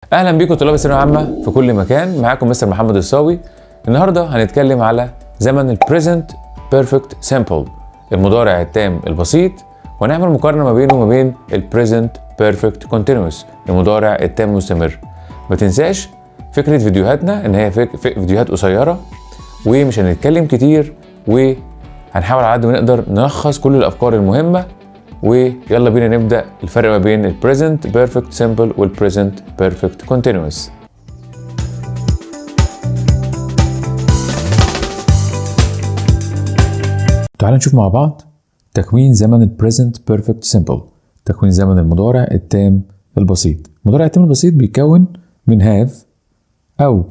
اهلا بيكم طلاب الثانوية العامة في كل مكان، معاكم مستر محمد الصاوي. النهارده هنتكلم على زمن ال present perfect simple، المضارع التام البسيط، ونعمل مقارنة ما بينه وما بين ال present perfect continuous، المضارع التام المستمر. ما تنساش فكرة فيديوهاتنا ان هي فيديوهات قصيرة ومش هنتكلم كتير، وهنحاول على قد ما نقدر نلخص كل الافكار المهمة. ويلا بينا نبدأ الفرق ما بين ال present perfect simple وال present perfect continuous. تعالوا نشوف مع بعض تكوين زمن ال present perfect simple، تكوين زمن المضارع التام البسيط. المضارع التام البسيط بيتكون من have أو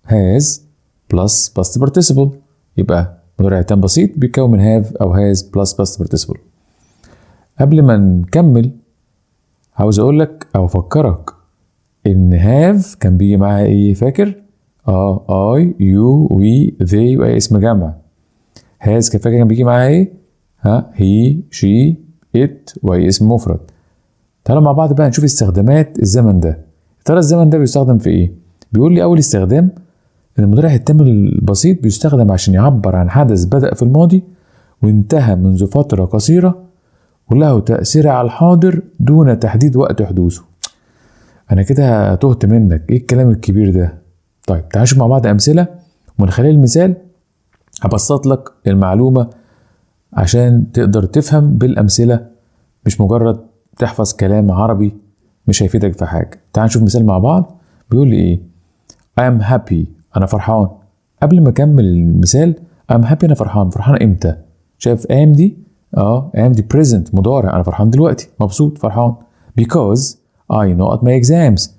has plus past participle. يبقى مضارع تام بسيط بيتكون من have أو has plus past participle. قبل ما نكمل عاوز اقول لك او افكرك ان have كان بيجي معاها ايه؟ فاكر؟ I you we they واي اسم جمع. has كان فاكر كان بيجي معاها ايه؟ ها، he she it واي اسم مفرد. تعالوا مع بعض بقى نشوف استخدامات الزمن ده. ترى الزمن ده بيستخدم في ايه؟ بيقول لي اول استخدام ان المضارع التام البسيط بيستخدم عشان يعبر عن حدث بدأ في الماضي وانتهى منذ فترة قصيرة وله تأثير على الحاضر دون تحديد وقت حدوثه. أنا كده تهت منك، إيه الكلام الكبير ده؟ طيب تعالوا نشوف مع بعض أمثلة، ومن خلال المثال هبسط لك المعلومة عشان تقدر تفهم بالأمثلة، مش مجرد تحفظ كلام عربي مش هيفيدك في حاجة. تعال نشوف مثال مع بعض. بيقول لي إيه؟ I am happy، أنا فرحان. قبل ما أكمل المثال، I am happy أنا فرحان. فرحان إمتى؟ شايف am دي؟ am دي present مضارع، أنا فرحان دلوقتي، مبسوط فرحان. because I نقط my exams.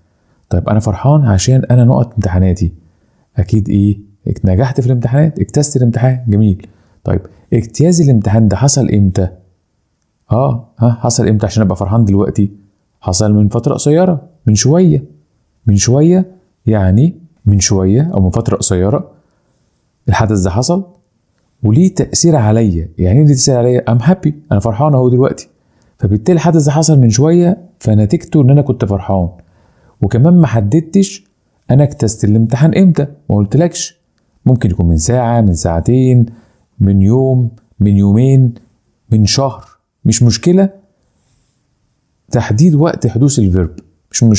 طيب أنا فرحان عشان أنا نقط امتحاناتي. أكيد إيه؟ نجحت في الامتحانات، اجتزت الامتحان، جميل. طيب اجتياز الامتحان ده حصل إمتى؟ حصل إمتى عشان أبقى فرحان دلوقتي؟ حصل من فترة قصيرة، من شوية. من شوية يعني من شوية أو من فترة قصيرة الحدث ده حصل وليه تأثير عليا. يعني ايه ليه تأثير عليا؟ I'm happy، أنا فرحان أهو دلوقتي. فبالتالي الحدث ده حصل من شوية، فنتيجته إن أنا كنت فرحان. وكمان ما حددتش أنا اجتزت الامتحان إمتى، ما قلتلكش. ممكن يكون من ساعة، من ساعتين، من يوم، من يومين، من شهر، مش مشكلة. تحديد وقت حدوث ال verb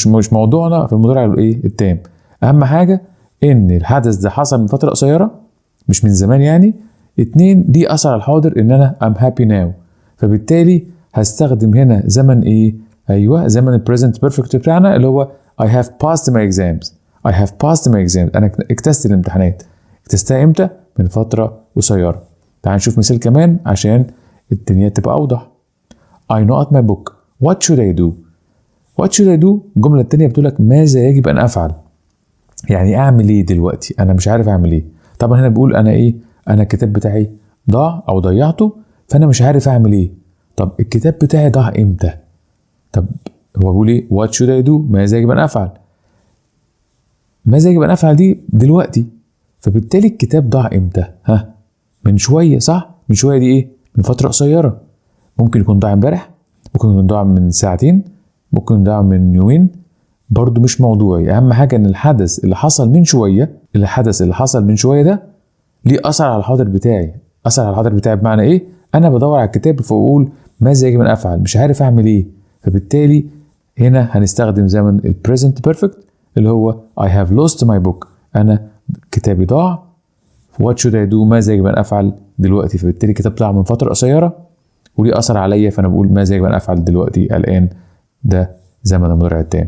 مش موضوعنا في المضارع الايه التام. أهم حاجة إن الحدث ده حصل من فترة قصيرة، مش من زمان يعني. اتنين، ليه أثر على الحاضر إن أنا I'm happy now. فبالتالي هستخدم هنا زمن إيه؟ أيوه، زمن ال present perfect بتاعنا اللي هو I have passed my exams. I have passed my exams. أنا اجتزت الامتحانات. اجتزتها إمتى؟ من فترة قصيرة. تعال نشوف مثال كمان عشان الدنيا تبقى أوضح. I نقط my book. What should I do? What should I do؟ الجملة التانية بتقول لك ماذا يجب أن أفعل؟ يعني أعمل إيه دلوقتي؟ أنا مش عارف أعمل إيه. طبعا هنا بيقول أنا إيه؟ أنا الكتاب بتاعي ضاع أو ضيعته، فأنا مش عارف أعمل إيه. طب الكتاب بتاعي ضاع إمتى؟ طب هو بيقول إيه؟ What should I do؟ ماذا يجب أن أفعل؟ ماذا يجب أن أفعل دي دلوقتي. فبالتالي الكتاب ضاع إمتى؟ ها؟ من شوية، صح؟ من شوية دي إيه؟ من فترة قصيرة. ممكن يكون ضاع امبارح، ممكن يكون ضاع من ساعتين، ممكن ضاع من يومين، برضو مش موضوعي. أهم حاجة إن الحدث اللي حصل من شوية، الحدث اللي حصل من شوية ده ليه أثر على الحاضر بتاعي. أثر على الحاضر بتاعي بمعنى إيه؟ أنا بدور على الكتاب فأقول ماذا يجب أن أفعل؟ مش عارف أعمل إيه. فبالتالي هنا هنستخدم زمن ال present perfect اللي هو I have lost my book. أنا كتابي ضاع. What should I do؟ ماذا يجب أن أفعل دلوقتي؟ فبالتالي الكتاب طلع من فترة قصيرة وليه أثر عليا، فأنا بقول ماذا يجب أن أفعل دلوقتي الآن. ده زمن المضارع التام.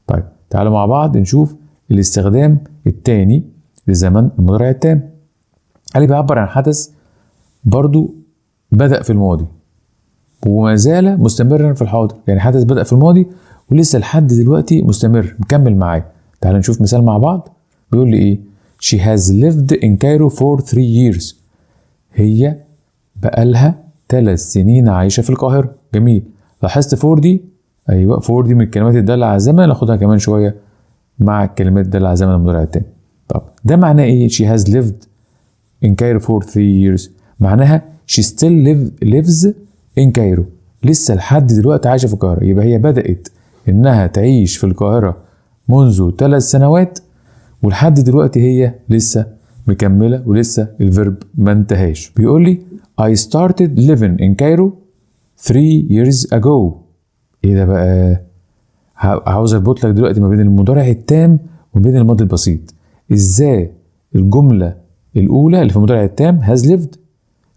طيب تعالوا مع بعض نشوف الاستخدام الثاني لزمن المضارع التام. اللي بيعبر عن حدث برضو بدأ في الماضي وما زال مستمرا في الحاضر. يعني حدث بدأ في الماضي ولسه لحد دلوقتي مستمر مكمل معايا. تعالوا نشوف مثال مع بعض. بيقول لي ايه؟ She has lived in Cairo for 3 years. هي بقالها 3 سنين عايشة في القاهرة. جميل. لاحظت for دي؟ ايوه، for دي من الكلمات الدالة على الزمن، ناخدها كمان شوية مع الكلمات الدالة على الزمن المضارع التام. طب ده معناه ايه؟ She has lived in Cairo for 3 years. معناها she still lives in Cairo. لسه لحد دلوقتي عايشة في القاهرة. يبقى هي بدأت إنها تعيش في القاهرة منذ 3 سنوات، ولحد دلوقتي هي لسه مكملة ولسه ال verb ما انتهاش. بيقول لي I started living in Cairo 3 years ago. ايه ده بقى؟ عاوز اربط لك دلوقتي ما بين المضارع التام وما بين الماضي البسيط. ازاي الجملة الاولى اللي في المضارع التام has lived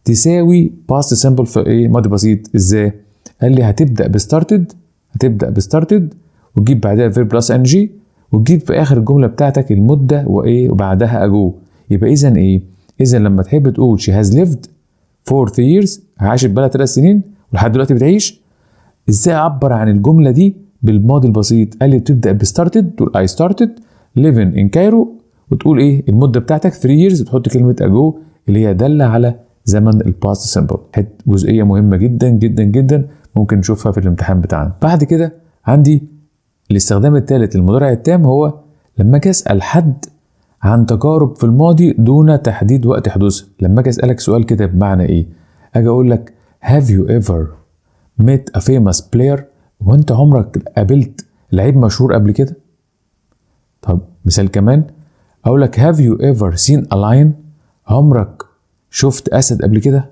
تساوي past simple في ايه؟ ماضي بسيط. ازاي؟ قال لي هتبدا ب started، هتبدا ب started وتجيب بعدها verb plus ing، وتجيب في اخر الجملة بتاعتك المدة وايه؟ وبعدها ago. يبقى اذا ايه؟ اذا لما تحب تقول she has lived for 3 years، عاشت بقى 3 سنين ولحد دلوقتي بتعيش، ازاي اعبر عن الجملة دي بالماضي البسيط؟ قال لي بتبدا ب started، تقول I started living in Cairo، وتقول ايه؟ المدة بتاعتك 3 years، وتحط كلمة ago اللي هي داله على زمن ال past simple. جزئية مهمة جدا جدا جدا، ممكن نشوفها في الامتحان بتاعنا. بعد كده عندي الاستخدام الثالث للمضارع التام، هو لما اجي اسال حد عن تجارب في الماضي دون تحديد وقت حدوثها. لما اجي اسالك سؤال كده، بمعنى ايه؟ اجي اقول لك have you ever met a famous player؟ وانت عمرك قابلت لعيب مشهور قبل كده؟ طب مثال كمان، اقول لك have you ever seen a lion؟ عمرك شفت اسد قبل كده؟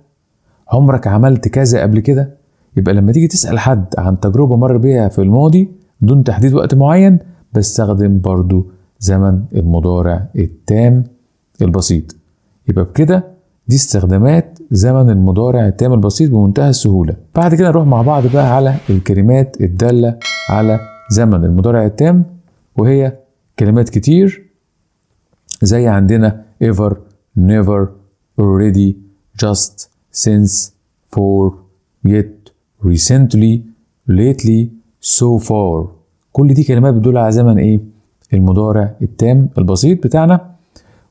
عمرك عملت كذا قبل كده؟ يبقى لما تيجي تسأل حد عن تجربة مر بيها في الماضي دون تحديد وقت معين، بستخدم برضو زمن المضارع التام البسيط. يبقى بكده دي استخدامات زمن المضارع التام البسيط بمنتهى السهولة. بعد كده نروح مع بعض بقى على الكلمات الدالة على زمن المضارع التام، وهي كلمات كتير زي عندنا ever، never، already، just، since، for، yet، recently، lately، so far. كل دي كلمات بتدل على زمن ايه؟ المضارع التام البسيط بتاعنا.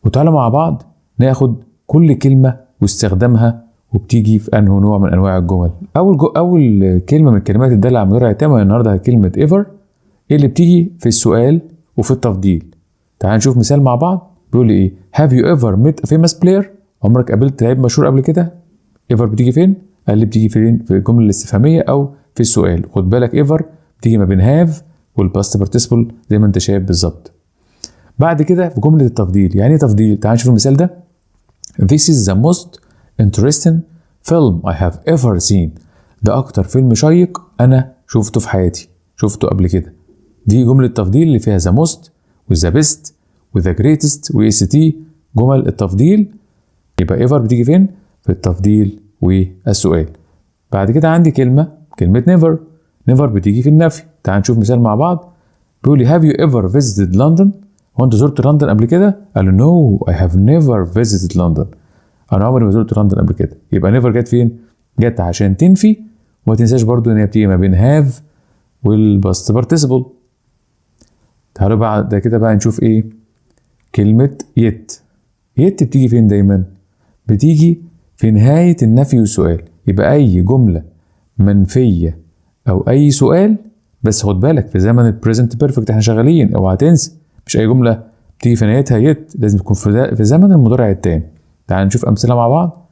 وتعالوا مع بعض ناخد كل كلمة واستخدامها وبتيجي في انه نوع من انواع الجمل. اول كلمة من الكلمات الدالة على المضارع التام وهي النهارده كلمة ever، اللي بتيجي في السؤال وفي التفضيل. تعال نشوف مثال مع بعض. بيقول لي ايه؟ have you ever met a famous player؟ عمرك قابلت لعيب مشهور قبل كده؟ ever بتيجي فين؟ قال لي بتيجي فين؟ في الجملة الاستفهاميه او في السؤال. خد بالك، ever بتيجي ما بين have وال past participle زي ما انت شايف بالظبط. بعد كده في جملة التفضيل. يعني ايه تفضيل؟ تعال نشوف المثال ده. This is the most interesting film I have ever seen. ده أكتر فيلم شيق أنا شفته في حياتي، شفته قبل كده. دي جملة تفضيل اللي فيها the most و the best و the greatest و est، جمل التفضيل. يبقى ever بتيجي فين؟ في التفضيل والسؤال. بعد كده عندي كلمة never. never بتيجي في النفي. تعال نشوف مثال مع بعض. بيقول لي have you ever visited London؟ هو انت زرت لندن قبل كده؟ قال له no، I have never visited London. انا عمري ما زرت لندن قبل كده. يبقى never جت فين؟ جت عشان تنفي، وما تنساش برضو ان هي بتيجي ما بين have وال past participle. تعالوا بعد كده بقى نشوف ايه؟ كلمة yet. yet بتيجي فين دايما؟ بتيجي في نهاية النفي والسؤال. يبقى أي جملة منفية أو أي سؤال، بس خد بالك في زمن ال present perfect احنا شغالين، اوعى تنسى، مش أي جملة بتيجي في نهايتها yet، لازم تكون في زمن المضارع التام. تعال نشوف أمثلة مع بعض.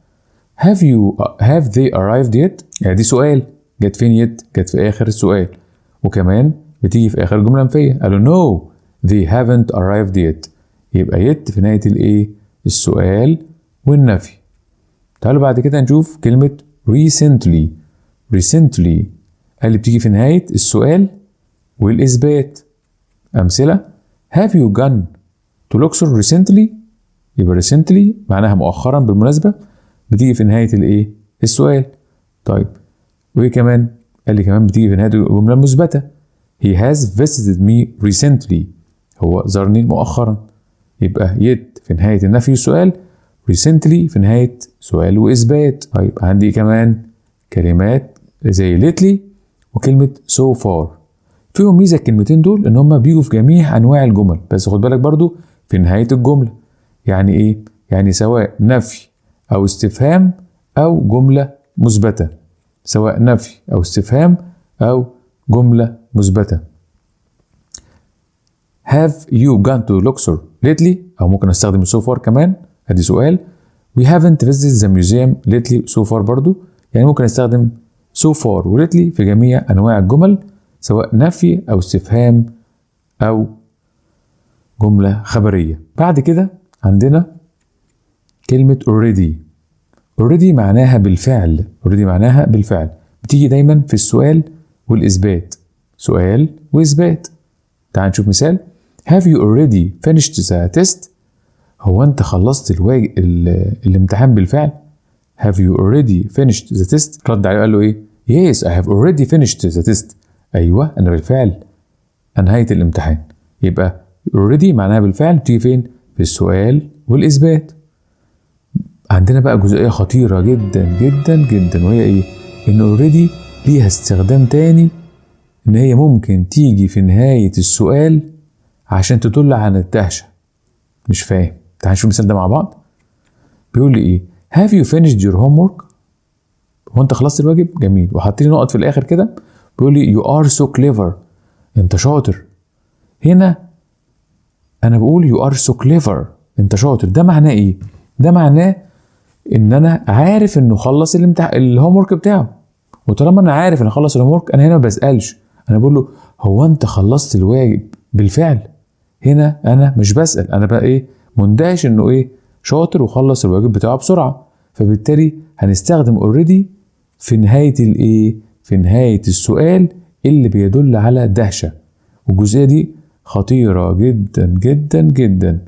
have they arrived yet؟ يعني دي سؤال، جت فين yet؟ جت في آخر السؤال، وكمان بتيجي في آخر جملة منفية. قالوا no، they haven't arrived yet. يبقى yet في نهاية الايه؟ السؤال والنفي. تعالوا بعد كده نشوف كلمة recently. recently اللي بتيجي في نهاية السؤال والإثبات. أمثلة: have you gone to Luxor recently؟ يبقى recently معناها مؤخرا، بالمناسبة بتيجي في نهاية الإيه؟ السؤال. طيب وإيه كمان؟ قال لي كمان بتيجي في نهاية الجملة المثبتة. he has visited me recently، هو زارني مؤخرا. يبقى yet في نهاية النفي والسؤال، recently في نهاية سؤال وإثبات. طيب عندي كمان كلمات زي lately وكلمة so far. فيهم ميزة الكلمتين دول إن هما بيجوا في جميع أنواع الجمل، بس خد بالك برضو في نهاية الجملة. يعني إيه؟ يعني سواء نفي أو استفهام أو جملة مثبتة، سواء نفي أو استفهام أو جملة مثبتة. Have you gone to Luxor lately؟ أو ممكن أستخدم so far كمان، أدي سؤال. We haven't visited the museum lately، so far برضو. يعني ممكن استخدم so far و lately في جميع أنواع الجمل، سواء نفي أو استفهام أو جملة خبرية. بعد كده عندنا كلمة already. already معناها بالفعل. already معناها بالفعل، بتيجي دايما في السؤال والإثبات. سؤال وإثبات. تعال نشوف مثال. Have you already finished the test؟ هو أنت خلصت الامتحان بالفعل؟ Have you already finished the test؟ رد عليه وقال له إيه؟ Yes, I have already finished the test. أيوه أنا بالفعل أنهيت الامتحان. يبقى already معناها بالفعل، بتيجي فين؟ في السؤال والإثبات. عندنا بقى جزئية خطيرة جدا جدا جدا، وهي إيه؟ إن already ليها استخدام تاني، إن هي ممكن تيجي في نهاية السؤال عشان تدل عن الدهشة. مش فاهم؟ تعال نشوف المثال ده مع بعض. بيقول لي إيه؟ Have you finished your homework؟ هو أنت خلصت الواجب؟ جميل. وحاطين لي نقط في الآخر كده، بيقول لي you are so clever، أنت شاطر. هنا أنا بقول you are so clever، أنت شاطر. ده معناه إيه؟ ده معناه إن أنا عارف إنه خلص ال homework بتاعه. وطالما أنا عارف إنه خلص ال homework، أنا هنا ما بسألش، أنا بقول له هو أنت خلصت الواجب بالفعل؟ هنا أنا مش بسأل، أنا بقى إيه؟ مندهش إنه إيه؟ شاطر وخلص الواجب بتاعه بسرعة. فبالتالي هنستخدم already في نهاية الإيه؟ في نهاية السؤال اللي بيدل على دهشة. والجزئية دي خطيرة جدا جدا جدا.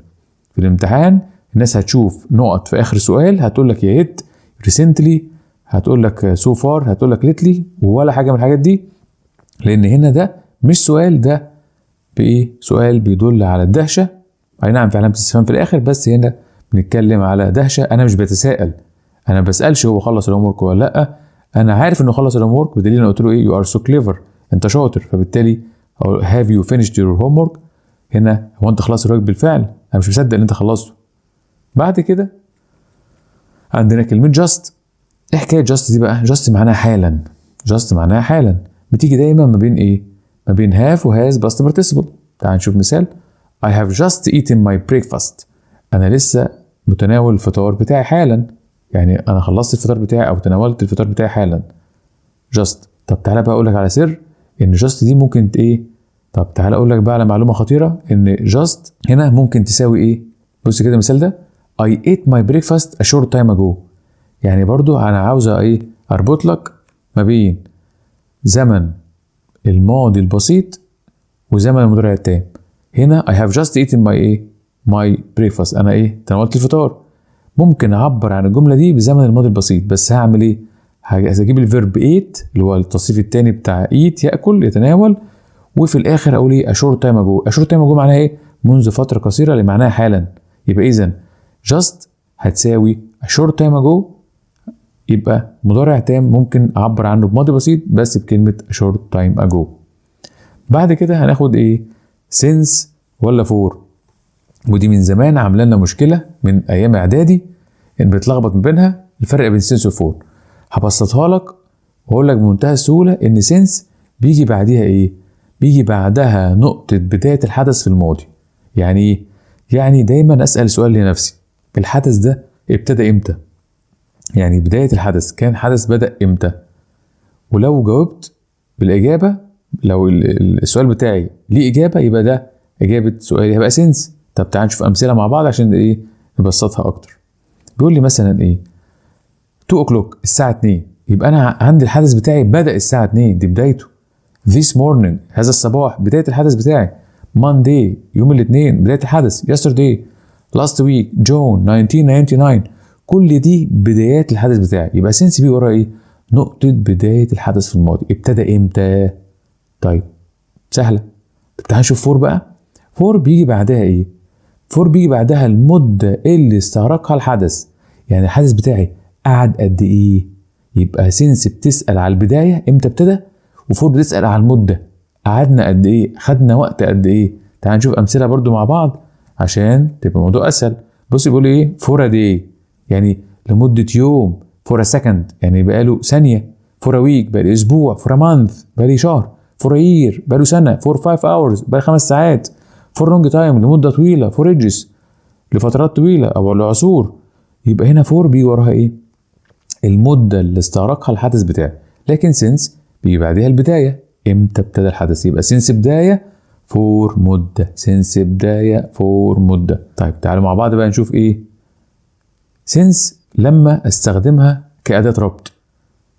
في الامتحان الناس هتشوف نقط في آخر سؤال، هتقول لك يا yet، recently، هتقول لك so far، هتقول لك lately، ولا حاجة من الحاجات دي، لأن هنا ده مش سؤال، ده بإيه؟ سؤال بيدل على الدهشة. أي نعم في علامة استفهام في الآخر، بس هنا بنتكلم على دهشة. أنا مش بتساءل، أنا ما بسألش هو خلص ال homework ولا لأ، أنا عارف إنه خلص ال homework بدليل إن قلت له إيه؟ you are so clever، أنت شاطر. فبالتالي have you finished your homework؟ هنا هو أنت خلصت الواجب بالفعل؟ أنا مش مصدق إن أنت خلصته. بعد كده عندنا كلمة just. إيه حكاية just دي بقى؟ just معناها حالا. just معناها حالا، بتيجي دايما ما بين إيه؟ ما بين have و has past participle. تعال نشوف مثال. I have just eaten my breakfast. أنا لسه متناول الفطار بتاعي حالا، يعني أنا خلصت الفطار بتاعي أو تناولت الفطار بتاعي حالا. just. طب تعالى بقى أقول لك على سر، إن just دي ممكن إيه؟ طب تعالى أقول لك بقى على معلومة خطيرة، إن just هنا ممكن تساوي إيه؟ بص كده المثال ده، I ate my breakfast a short time ago. يعني برضو أنا عاوز إيه؟ أربط لك ما بين زمن الماضي البسيط وزمن المضارع التام. هنا I have just eaten my إيه؟ my breakfast. أنا إيه؟ تناولت الفطار. ممكن أعبر عن الجملة دي بزمن الماضي البسيط، بس هعمل إيه؟ هجيب ال verb ate اللي هو التصريف التاني بتاع eat، يأكل يتناول، وفي الآخر أقول إيه؟ a short time ago. a short time ago معناها إيه؟ منذ فترة قصيرة، اللي معناها حالا. يبقى إذا just هتساوي a short time ago، يبقى مضارع تام ممكن أعبر عنه بماضي بسيط بس بكلمة a short time ago. بعد كده هناخد إيه؟ since ولا for، ودي من زمان عامله لنا مشكلة من أيام إعدادي، إن بتلخبط ما بينها الفرق بين since و for. هبسطها لك وأقول لك بمنتهى السهولة إن since بيجي بعديها إيه؟ بيجي بعدها نقطة بداية الحدث في الماضي. يعني إيه؟ يعني دايما أسأل سؤال لنفسي، الحدث ده ابتدى إمتى؟ يعني بداية الحدث كان حدث بدأ إمتى؟ ولو جاوبت بالإجابة، لو السؤال بتاعي ليه إجابة، يبقى ده إجابة سؤالي هيبقى since. طب تعال نشوف أمثلة مع بعض عشان إيه؟ نبسطها أكتر. بيقول لي مثلا إيه؟ 2 o'clock، الساعة 2، يبقى أنا عندي الحدث بتاعي بدأ الساعة 2، دي بدايته. This morning، هذا الصباح، بداية الحدث بتاعي. Monday، يوم الاثنين، بداية الحدث. Yesterday، last week، June 1999، كل دي بدايات الحدث بتاعي. يبقى since بيجي ورا ايه؟ نقطة بداية الحدث في الماضي، ابتدى امتى؟ طيب سهلة. طب تعال نشوف for بقى. for بيجي بعدها ايه؟ for بيجي بعدها المدة اللي استغرقها الحدث، يعني الحدث بتاعي قعد قد ايه؟ يبقى since بتسأل على البداية امتى ابتدى، و for بتسأل على المدة قعدنا قد ايه، خدنا وقت قد ايه. تعال نشوف امثلة برضو مع بعض عشان تبقى الموضوع اسهل. بص بيقول ايه؟ for a day، يعني لمدة يوم. for a second، يعني بقاله ثانية. for a week، بقاله اسبوع. for a month، بقاله شهر. for a year، بقاله سنة. for 5 hours، بقاله 5 ساعات. for long time، لمدة طويلة. for ages، لفترات طويلة او لعصور. يبقى هنا for بيجي وراها ايه؟ المدة اللي استغرقها الحدث بتاعي. لكن since بيجي بعديها البداية، امتى ابتدى الحدث. يبقى since بداية، for مده، since بدايه، for مده. طيب تعالوا مع بعض بقى نشوف ايه since لما استخدمها كاداة ربط.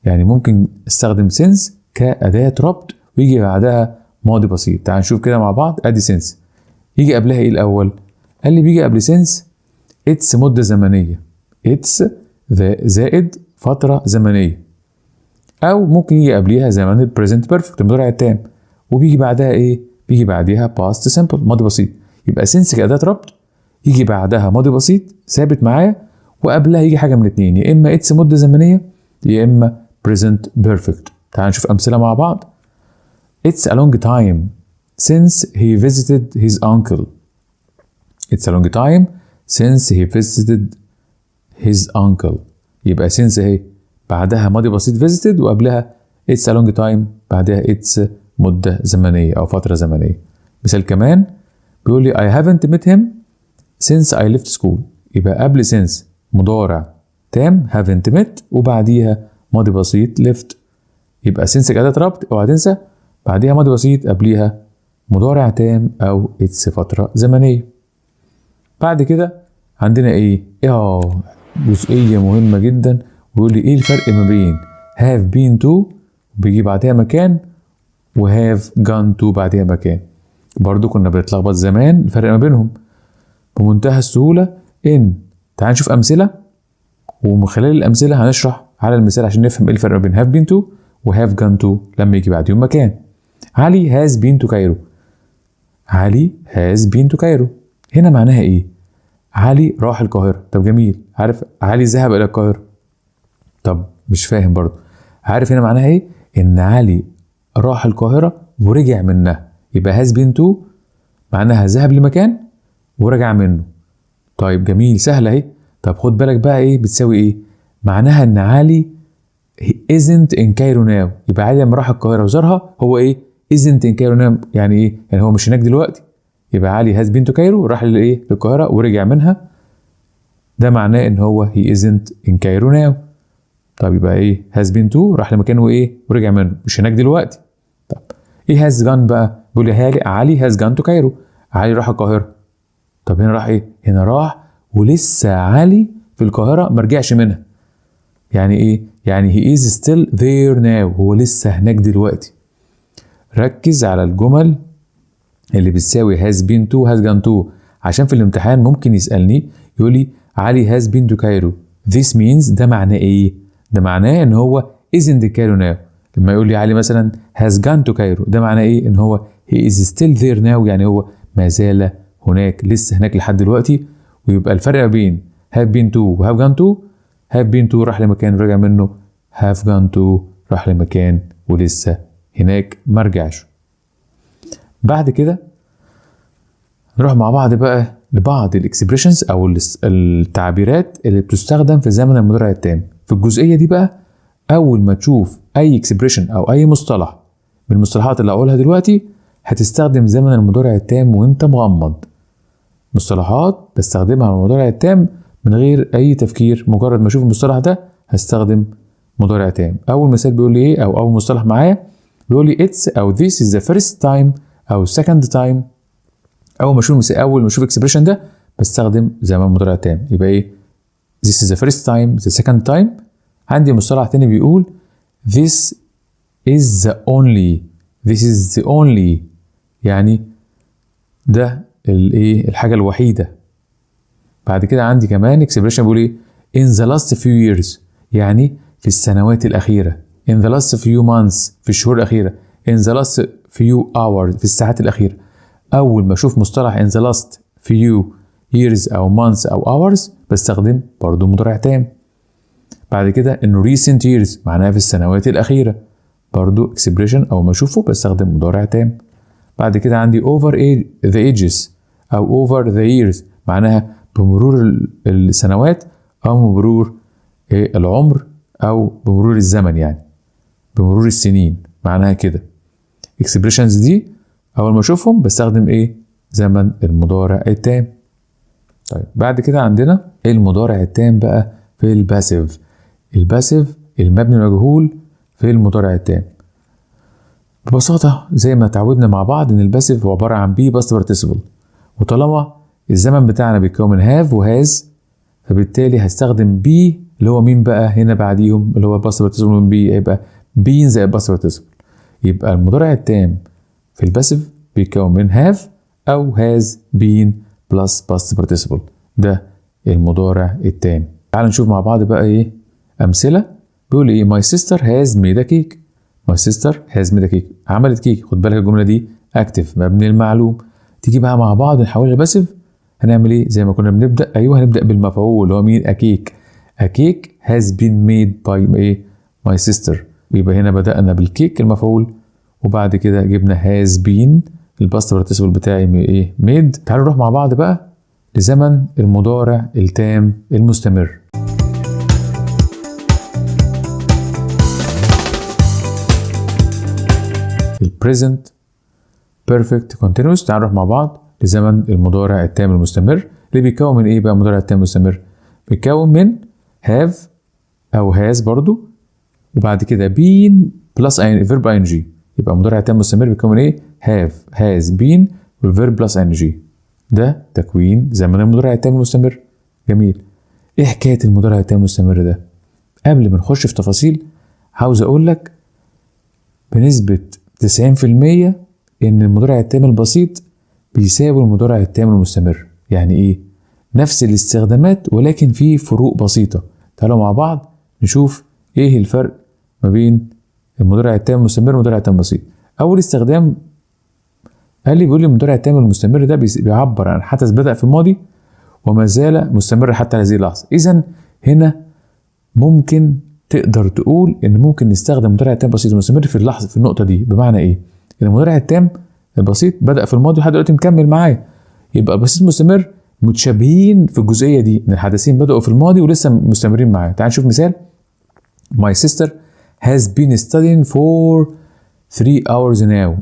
يعني ممكن استخدم since كاداة ربط ويجي بعدها ماضي بسيط. تعال نشوف كده مع بعض. ادي since يجي قبلها ايه الاول؟ قال لي بيجي قبل since it's مده زمنيه، it's زائد فترة زمنيه، او ممكن يجي قبليها زمن ال present perfect المضارع التام، وبيجي بعدها ايه؟ بيجي بعديها past simple ماضي بسيط. يبقى since كاداة ربط يجي بعدها ماضي بسيط ثابت معايا، وقبلها يجي حاجة من اتنين، يا اما it's مده زمنية يا اما present perfect. تعال نشوف امثلة مع بعض. It's a long time since he visited his uncle. It's a long time since he visited his uncle. يبقى since اهي بعدها ماضي بسيط visited، وقبلها it's a long time بعدها it's مدة زمنية أو فترة زمنية. مثال كمان بيقول لي I haven't met him since I left school. يبقى قبل since مضارع تام haven't met، وبعديها ماضي بسيط left. يبقى since كأداة ربط، اوعى تنسى بعديها ماضي بسيط، قبليها مضارع تام أو it's فترة زمنية. بعد كده عندنا ايه؟ جزئية مهمة جدا، ويقول لي ايه الفرق ما بين have been to بيجي بعدها مكان و have gone to بعدها مكان. برضو كنا بنتلخبط زمان الفرق ما بينهم. بمنتهى السهولة ان تعال نشوف أمثلة، ومن خلال الأمثلة هنشرح على المثال عشان نفهم ايه الفرق ما بين have been to و have gone to لما يجي بعديهم مكان. علي has been to Cairo. علي has been to Cairo هنا معناها ايه؟ علي راح القاهرة. طب جميل، عارف علي ذهب إلى القاهرة. طب مش فاهم برضه. عارف هنا معناها ايه؟ إن علي راح القاهرة ورجع منها. يبقى has been to معناها ذهب لمكان ورجع منه. طيب جميل، سهلة اهي. طب خد بالك بقى ايه بتساوي ايه؟ معناها ان علي he isn't in Cairo now. يبقى علي لما راح القاهرة وزارها هو ايه؟ isn't in Cairo now. يعني ايه؟ يعني هو مش هناك دلوقتي. يبقى علي has been to Cairo، راح للايه؟ للقاهرة ورجع منها. ده معناه ان هو he isn't in Cairo now. طب يبقى ايه؟ has been to راح لمكانه وايه؟ ورجع منه، مش هناك دلوقتي. طب ايه has gone بقى؟ بيقول لي علي has gone to Cairo. علي راح القاهرة. طب هنا راح ايه؟ هنا راح ولسه علي في القاهرة ما رجعش منها. يعني ايه؟ يعني he is still there now، هو لسه هناك دلوقتي. ركز على الجمل اللي بتساوي has been to has gone to، عشان في الامتحان ممكن يسألني يقول لي علي has been to Cairo، this means، ده معناه ايه؟ ده معناه ان هو isn't in Cairo now. لما يقول لي علي مثلا has gone to Cairo، ده معناه ايه؟ ان هو he is still there now، يعني هو ما زال هناك، لسه هناك لحد دلوقتي. ويبقى الفرق بين have been to و have gone to، have been to راح لمكان ورجع منه، have gone to راح لمكان ولسه هناك ما رجعش. بعد كده نروح مع بعض بقى لبعض ال expressions او التعبيرات اللي بتستخدم في زمن المضارع التام. في الجزئية دي بقى اول ما تشوف اي expression او اي مصطلح من المصطلحات اللي هقولها دلوقتي هتستخدم زمن المضارع التام وانت مغمض. مصطلحات بستخدمها المضارع التام من غير اي تفكير، مجرد ما اشوف المصطلح ده هستخدم مضارع تام. اول مثال بيقول لي ايه؟ او اول مصطلح معايا بيقول لي it's او this is the first time او second time. اول ما اشوف expression ده بستخدم زمن مضارع تام. يبقى ايه؟ this is the first time، the second time. عندي مصطلح تاني بيقول this is the only، this is the only، يعني ده الايه؟ الحاجة الوحيده. بعد كده عندي كمان expression بيقول ايه؟ in the last few years، يعني في السنوات الاخيره، in the last few months في الشهور الاخيره، in the last few hours في الساعات الاخيره. اول ما اشوف مصطلح in the last few years او months او hours بستخدم برضو مضارع تام. بعد كده انه recent years معناها في السنوات الاخيره، برضو expression اول ما اشوفه بستخدم مضارع تام. بعد كده عندي over the ages او over the years، معناها بمرور السنوات او بمرور العمر او بمرور الزمن، يعني بمرور السنين معناها كده. expressions دي اول ما اشوفهم بستخدم ايه؟ زمن المضارع التام. طيب بعد كده عندنا المضارع التام بقى في ال passive. ال passive المبني المجهول في المضارع التام. ببساطة زي ما تعودنا مع بعض ان ال passive هو عبارة عن be past participle، وطالما الزمن بتاعنا بيتكون من have و has فبالتالي هستخدم be اللي هو مين بقى هنا بعديهم اللي هو past participle من be، يبقى been زائد past participle. يبقى المضارع التام في ال passive بيتكون من have او has been plus past participle، ده المضارع التام. تعالوا نشوف مع بعض بقى ايه امثلة. بيقول ايه؟ my sister has made a cake. my sister has made a cake، عملت كيك. خد بالك الجملة دي active مبني المعلوم. تيجي بقى مع بعض نحولها ل passive، هنعمل ايه؟ زي ما كنا بنبدا، ايوه هنبدا بالمفعول اللي هو مين؟ a cake. a cake has been made by ايه؟ my sister. يبقى هنا بدانا بالكيك المفعول، وبعد كده جبنا has been ال past participle بتاعي ايه؟ made. تعالوا نروح مع بعض بقى لزمن المضارع التام المستمر. ال present perfect continuous. تعالوا نروح مع بعض لزمن المضارع التام المستمر اللي بيتكون من ايه بقى؟ المضارع التام المستمر بيتكون من have او has برضو، وبعد كده been plus verb ing. يبقى المضارع التام المستمر بيتكون من ايه؟ have has been وال verb plus ing. ده تكوين زمن المضارع التام المستمر. جميل. ايه حكاية المضارع التام المستمر ده؟ قبل ما نخش في تفاصيل عاوز اقول لك بنسبة 90% ان المضارع التام البسيط بيساوي المضارع التام المستمر. يعني ايه؟ نفس الاستخدامات ولكن في فروق بسيطة. تعالوا مع بعض نشوف ايه الفرق ما بين المضارع التام المستمر والمضارع التام البسيط. اول استخدام قال لي، بيقول لي المضارع التام المستمر ده بيعبر عن حدث بدأ في الماضي وما زال مستمر حتى هذه اللحظة. إذا هنا ممكن تقدر تقول إن ممكن نستخدم المضارع التام البسيط المستمر في اللحظة في النقطة دي. بمعنى إيه؟ إن المضارع التام البسيط بدأ في الماضي لحد دلوقتي مكمل معايا، يبقى البسيط المستمر متشابهين في الجزئية دي، إن الحدثين بدأوا في الماضي ولسه مستمرين معايا. تعال نشوف مثال. My sister has been studying for 3 hours now.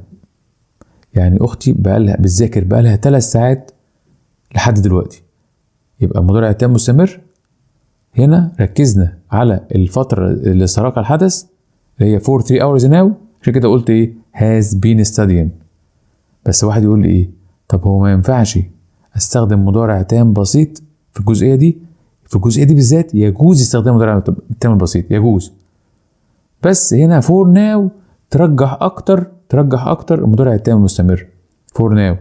يعني أختي بقالها بتذاكر بقالها 3 ساعات لحد دلوقتي. يبقى المضارع التام مستمر. هنا ركزنا على الفترة اللي سرقها الحدث اللي هي for 3 hours now، عشان كده قلت إيه؟ has been studying. بس واحد يقول لي إيه؟ طب هو ما ينفعش أستخدم مضارع تام بسيط في الجزئية دي؟ في الجزئية دي بالذات يجوز استخدام مضارع تام البسيط، يجوز، بس هنا for now ترجح أكتر، ترجح أكتر المضارع التام المستمر. for now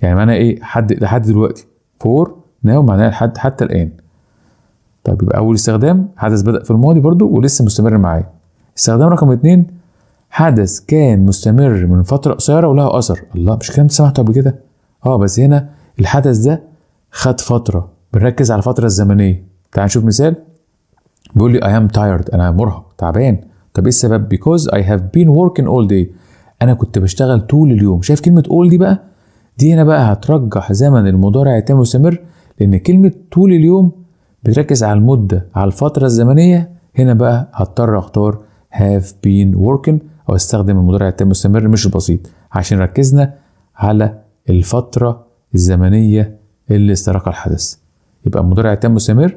يعني معناه إيه؟ حد لحد دلوقتي. for now معناه لحد حتى الآن. طيب يبقى أول استخدام حدث بدأ في الماضي برضو ولسه مستمر معايا. استخدام رقم 2 حدث كان مستمر من فترة قصيرة ولها أثر. الله، مش كلام سمعته قبل كده؟ بس هنا الحدث ده خد فترة، بنركز على الفترة الزمنية. تعال نشوف مثال. بيقول لي I am tired، أنا مرهق تعبان. طب إيه السبب؟ Because I have been working all day، أنا كنت بشتغل طول اليوم. شايف كلمة all دي بقى؟ دي هنا بقى هترجح زمن المضارع التام المستمر، لأن كلمة طول اليوم بتركز على المدة، على الفترة الزمنية. هنا بقى هضطر أختار have been working أو استخدم المضارع التام المستمر مش البسيط، عشان ركزنا على الفترة الزمنية اللي استرقها الحدث. يبقى المضارع التام المستمر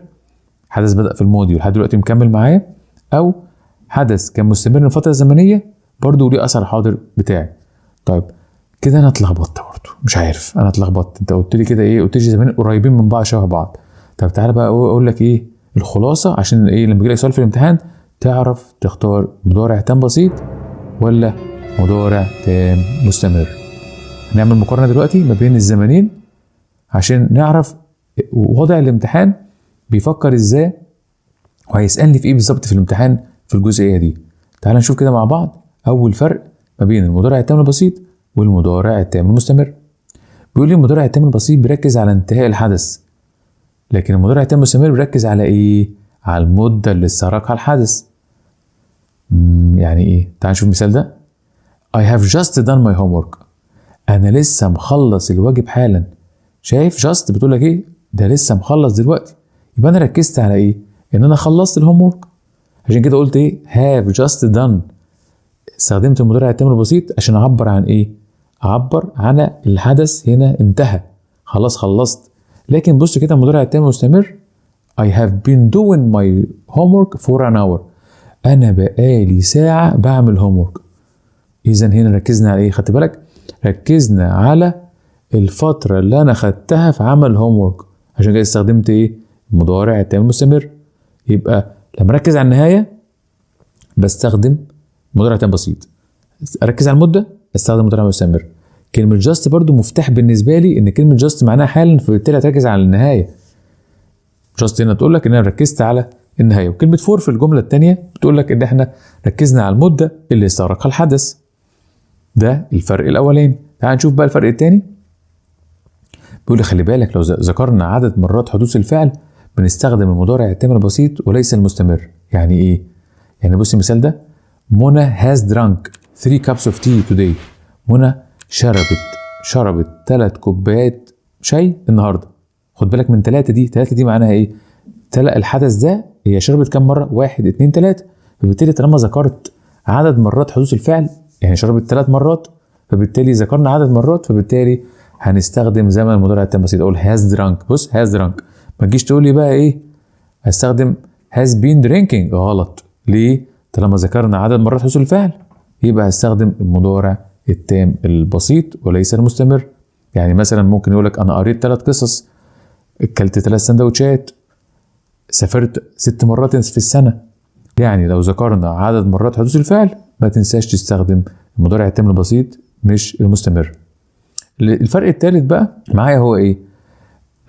حدث بدأ في الماضي ولحد دلوقتي مكمل معايا، أو حدث كان مستمر لفترة زمنية برضه ليه أثر حاضر بتاعي. طيب كده أنا اتلخبطت برضه، مش عارف أنا اتلخبطت. أنت قلت لي كده إيه؟ قلت لي زمان قريبين من بعض شبه بعض. طب تعالى بقى أقول لك إيه الخلاصة، عشان إيه لما يجيلك سؤال في الامتحان تعرف تختار مضارع تام بسيط ولا مضارع تام مستمر. هنعمل مقارنة دلوقتي ما بين الزمنين عشان نعرف وضع الامتحان بيفكر ازاي وهيسألني في ايه بالظبط في الامتحان في الجزئية دي. تعال نشوف كده مع بعض اول فرق ما بين المضارع التام البسيط والمضارع التام المستمر. بيقول لي المضارع التام البسيط بيركز على انتهاء الحدث، لكن المضارع التام المستمر بيركز على ايه؟ على المدة اللي استغرقها الحدث. يعني ايه؟ تعال نشوف المثال ده. I have just done my homework. انا لسه مخلص الواجب حالا. شايف just بتقول لك ايه؟ ده لسه مخلص دلوقتي. يبقى انا ركزت على ايه؟ ان انا خلصت ال homework، عشان كده قلت ايه؟ have just done. استخدمت المضارع التام البسيط عشان اعبر عن ايه؟ اعبر عن الحدث هنا انتهى، خلاص خلصت. لكن بص كده المضارع التام المستمر I have been doing my homework for an hour. انا بقالي ساعة بعمل homework. اذا هنا ركزنا على ايه؟ خدت بالك؟ ركزنا على الفترة اللي انا خدتها في عمل ال homework، عشان كده استخدمت ايه؟ المضارع التام المستمر. يبقى لما اركز على النهاية بستخدم مضارع تام بسيط، اركز على المدة استخدم مضارع مستمر. كلمة just برضو مفتاح بالنسبة لي، ان كلمة just معناها حالا، فبالتالي هتركز على النهاية. just هنا تقول لك ان انا ركزت على النهاية، وكلمة for في الجملة الثانية بتقول لك ان احنا ركزنا على المدة اللي استغرقها الحدث. ده الفرق الاولاني. تعال نشوف بقى الفرق الثاني. بيقول لي خلي بالك لو ذكرنا عدد مرات حدوث الفعل بنستخدم المضارع التام البسيط وليس المستمر. يعني ايه؟ يعني بص المثال ده، منى has drunk 3 cups of tea today. منى شربت 3 كوبايات شاي النهارده. خد بالك من 3 دي، 3 دي معناها ايه؟ الحدث ده هي شربت كام مرة؟ 1 2 3. فبالتالي طالما ذكرت عدد مرات حدوث الفعل، يعني شربت 3 مرات، فبالتالي ذكرنا عدد مرات، فبالتالي هنستخدم زمن المضارع التام البسيط. اقول has drunk. بص has drunk، ما تجيش تقول لي بقى ايه هستخدم has been drinking، غلط. ليه؟ طالما ذكرنا عدد مرات حدوث الفعل يبقى هستخدم المضارع التام البسيط وليس المستمر. يعني مثلا ممكن يقول لك انا قريت 3 قصص، اكلت 3 سندوتشات، سافرت 6 مرات في السنة. يعني لو ذكرنا عدد مرات حدوث الفعل ما تنساش تستخدم المضارع التام البسيط مش المستمر. الفرق الثالث بقى معايا هو ايه؟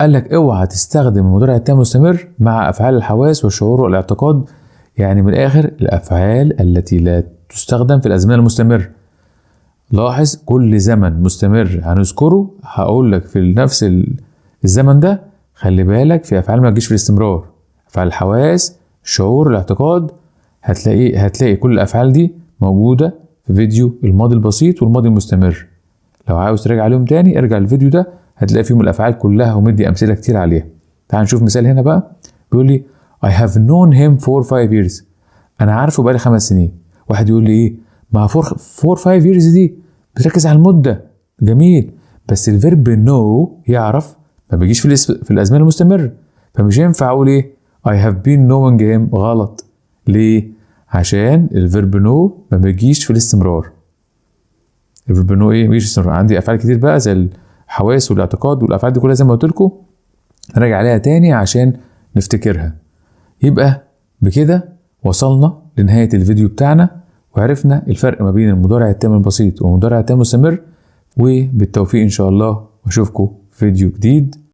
قال لك اوعى تستخدم المضارع التام المستمر مع افعال الحواس والشعور والاعتقاد. يعني من الاخر الافعال التي لا تستخدم في الازمنة المستمرة. لاحظ كل زمن مستمر هنذكره هقول لك في نفس الزمن ده خلي بالك في افعال ما تجيش في الاستمرار، افعال الحواس، الشعور، الاعتقاد، هتلاقي كل الافعال دي موجودة في فيديو الماضي البسيط والماضي المستمر. لو عاوز تراجع عليهم تاني ارجع الفيديو ده، هتلاقي فيهم الافعال كلها ومدي امثلة كتير عليها. تعال نشوف مثال هنا بقى. بيقول لي I have known him for 5 years. انا عارفه بقالي 5 سنين. واحد يقول لي ايه؟ ما for 5 years دي بتركز على المدة، جميل، بس ال verb know يعرف ما بيجيش في الازمنة المستمرة، فمش ينفع اقول ايه I have been knowing him، غلط. ليه؟ عشان ال verb know ما بيجيش في الاستمرار. ال verb know ايه؟ ما بيجيش في الاستمرار. عندي افعال كتير بقى زي الحواس والاعتقاد والافعال دي كلها زي ما قلت لكم نراجع عليها تاني عشان نفتكرها. يبقى بكده وصلنا لنهاية الفيديو بتاعنا، وعرفنا الفرق ما بين المضارع التام البسيط والمضارع التام المستمر. وبالتوفيق إن شاء الله، وأشوفكم في فيديو جديد.